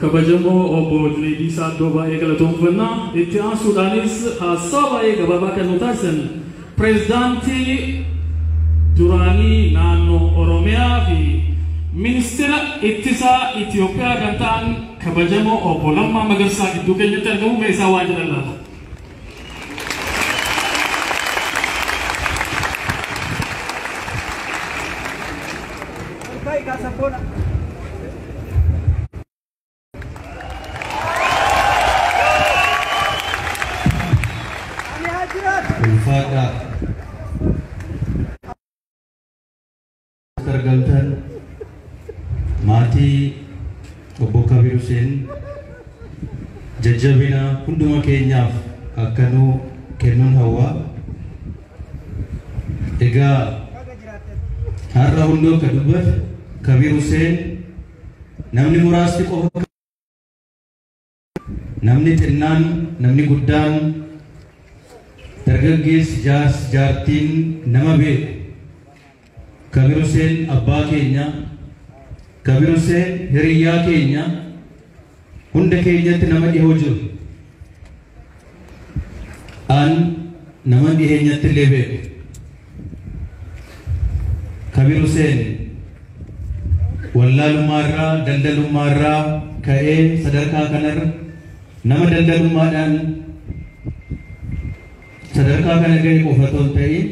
Kabajamoo obbo Junaydii Saaddoo baay'ee galatoomfanna. Itti aansuudhaanis haasaa baay'ee gabaabaa kan nu taasisan pireezidaantii duraanii naannoo Oromiyaa fi ministeera ittisaa Itoophiyaa kan ta'an kabajamoo obbo Lammaa Magarsaa gidduu keenyatti argamu meeshaa waan jedhan laata. Ulfaadhaa argamtan maatii obbo Kabir Hussein jajjabina hunduma keenyaaf akka nuu kennuun hawwaa. Egaa har'a hunduu akka dubbate Kabir Hussein namni muraasni qofa, namni xinnaan, namni guddaan, dargaggeessi, jaarsi, jaartiin nama beeku. Kabir Hussein abbaa keenya, Kabir Hussein hiriyyaa keenya, hunda keenyatti nama dhihoo jiru. An nama dhiheenyatti illee beeku. Kabir Hussein wallaalummaarraa, daldalummaarraa ka'ee sadarkaa kanarra nama daldalummaadhaan sadarkaa kana ga'e qofa otoo hin ta'in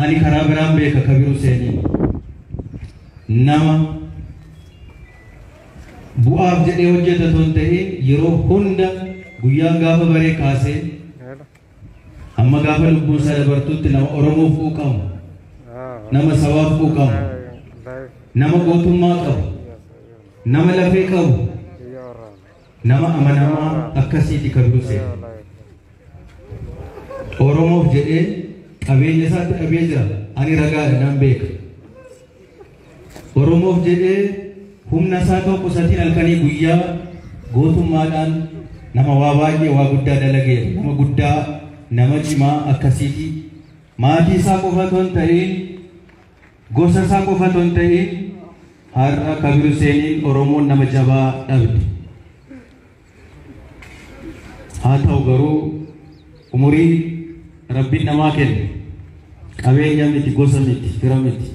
ani karaa biraan beeka Kabir Husseiniin. Nama bu'aaf jedhee hojjeta otoo hin ta'in yeroo hunda guyyaan gaafa baree kaasee hamma gaafa lubbuun isaa dabartutti nama Oromoof quuqamu, nama sabaaf quuqamu, nama gootummaa qabu, nama lafee qabu, nama amanamaa akkasiiti Kabir Hussein. Oromoof jedhee qabeenya isaatti dhabee jira. Ani ragaadha, nan beeka. Oromoof jedhee humna isaa tokko qusatiin halkanii guyyaa gootummaadhaan nama waa baay'ee waa guddaa dalageera. Nama guddaa, nama cimaa akkasiiti. Maatii isaa qofa otoo hin ta'in, gosa isaa qofa otoo hin ta'in, har'a Kabir Husseiniin Oromoon nama jabaa dhabde. Haa ta'u garuu umurii Rabbiin namaa kenne, qabeenya miti, gosa miti, fira miti,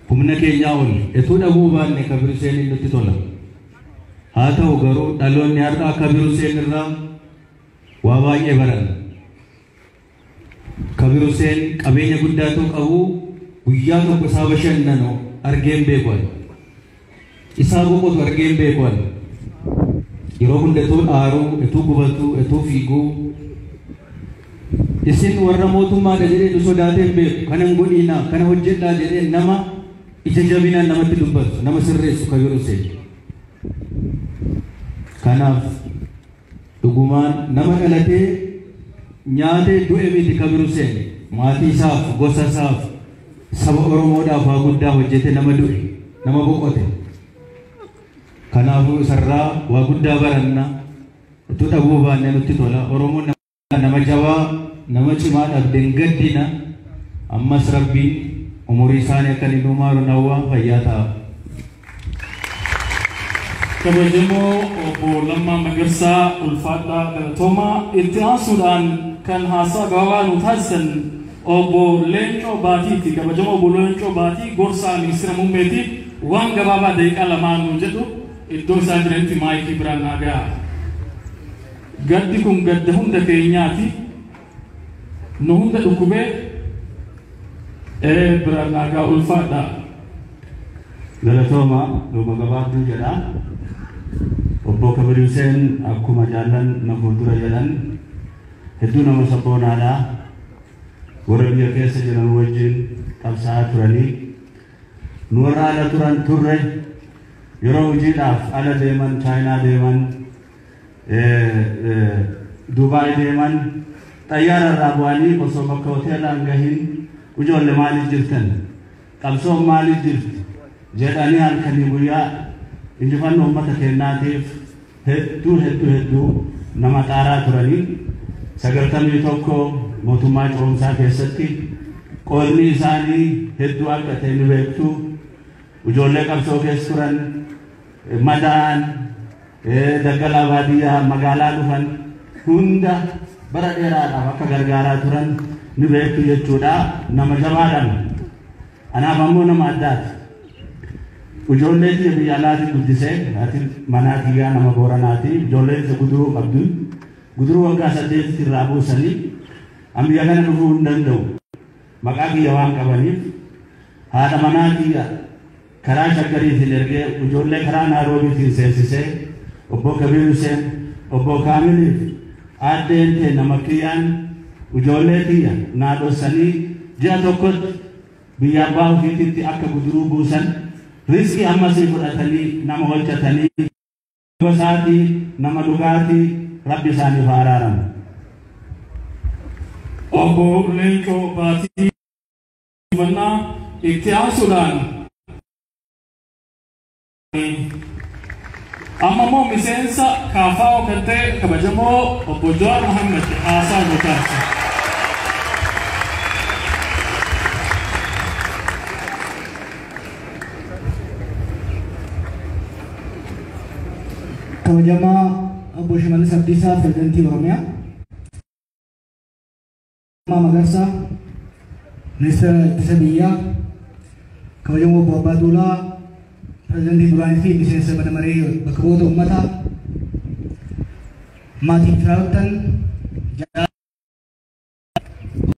humna keenyaa ol etuu dhabuu baanne Kabir Husseiniin nutti tola. Haa ta'u garuu dhaloonni har'aa Kabir Hussein irraa waa baay'ee baran. Kabir Hussein qabeenya guddaa ta'u qabu guyyaa tokko isaa bashannanu argeen beeku ani. Isaa boqotu argeen beeku ani. Yeroo hunda etuu aaruu, etuu gubatuu, etuu fiiguu. Isin warra mootummaadha jedhee nu sodaatee hin beeku. Kana hin godhiinaa, kana hojjedhaa jedhee nama ija jabinaan namatti dubbatu, nama sirreessu Kabir Hussein. Kanaaf dhugumaan nama dhalatee nyaatee du'e miti Kabir Hussein. Maatii isaaf, gosa isaaf, saba Oromoodhaaf waa guddaa hojjete nama du'e, nama boqote. Kanaafuu isarraa waa guddaa baranna. Utuu dhabuu baanne nutti tola. Oromoon nama jabaa, nama cimaa dhabde hin gaddina. Ammas Rabbiin umurii isaanii akka inni maaru nawwaa fayyaa ta'a. Kabajamoo obbo Lammaa Magarsaa ulfaadhaa galatoomaa. Itti aansuudhaan kan haasaa gabaabaa nu taasisan obbo Leencoo Baatiiti. Kabajamoo obbo Leencoo Baatii gorsaa ministeera muummeeti. Waan gabaabaa daqiiqaa lamaan nu jedhu iddoo isaan jiranitti maayikii biraan naa ga'a. Gaddi kun gadda hunda keenyaati. Nu hunda dhukkubee biraan naa ga'a ulfaadhaa. Galatooma dhuma gabaabduu jedha. Obbo Kabir Hussein akkuma jaallan na fuuldura jedhan hedduu nama sabboonaadha. Warra biyya keessa jiran wajjin qabsaa'aa turanii nu warra ala turan turre yeroo hojiidhaaf ala deeman, Chaayinaa deeman, Dubaay deeman, xayyaara irraa bu'anii osoo bakka hoteelaa hin gahin ijoollee maaliif jirtan, qabsoon maaliif jirti jedhanii halkanii guyyaa injifannoo uummata keenyaatiif hedduu hedduu hedduu nama xaaraa turanii. 91 mootummaa ce'umsaa keessatti qoodni isaanii hedduu akka ta'e ni beektu. Ijoollee qabsoo keessa turan madaa'an daggalaa baadiyyaa magaalaa dhufan hunda bara dheeraadhaaf akka gargaaraa turan ni beektu jechuudha. Nama jabaadhaan anaaf ammoo nama addaati. Ijoollee tiyya biyya alaatti guddisee, ati manaa kiyyaa nama Booranaati, ijoollee tiyya guduruu qabdu, guduruu waggaa 8 irraa buusanii an biyya kana dhufuu hin danda'u. Maqaa kiyya waan qabaniif haadha manaa kiyya karaa Shaggariitiin ergee, ijoollee karaa Naaroobiitiin seensisee, obbo Kabiir Huseen, obbo Kaamiliif aaddeen teenna Makkiyyaan ijoollee tiyya naa dhossanii ji'a tokkotti biyya abbaa ofiititti akka guduruu buusan, riskii ammasii fudhatanii nama hojjetanii, gosaatii nama dhugaatii, Rabbi isaaniif haa araaramu. Obbo Leencoo Baatii hubannaa itti aansuudhaan amma immoo miseensa KFO kan ta'e kabajamoo obbo Jawaar Mohammed haasaa nu taasisa. Kabajamaa obbo Shimallis Abdiisaa, Pirezidantii Oromiyaa. Magarsaa, Ministeera Ittisa Biyyaa, kabajamoo obbo Abbaa Duulaa, Pirezidantii duraanii fi miseensa mana maree bakka bu'oota uummataa, maatii firoottan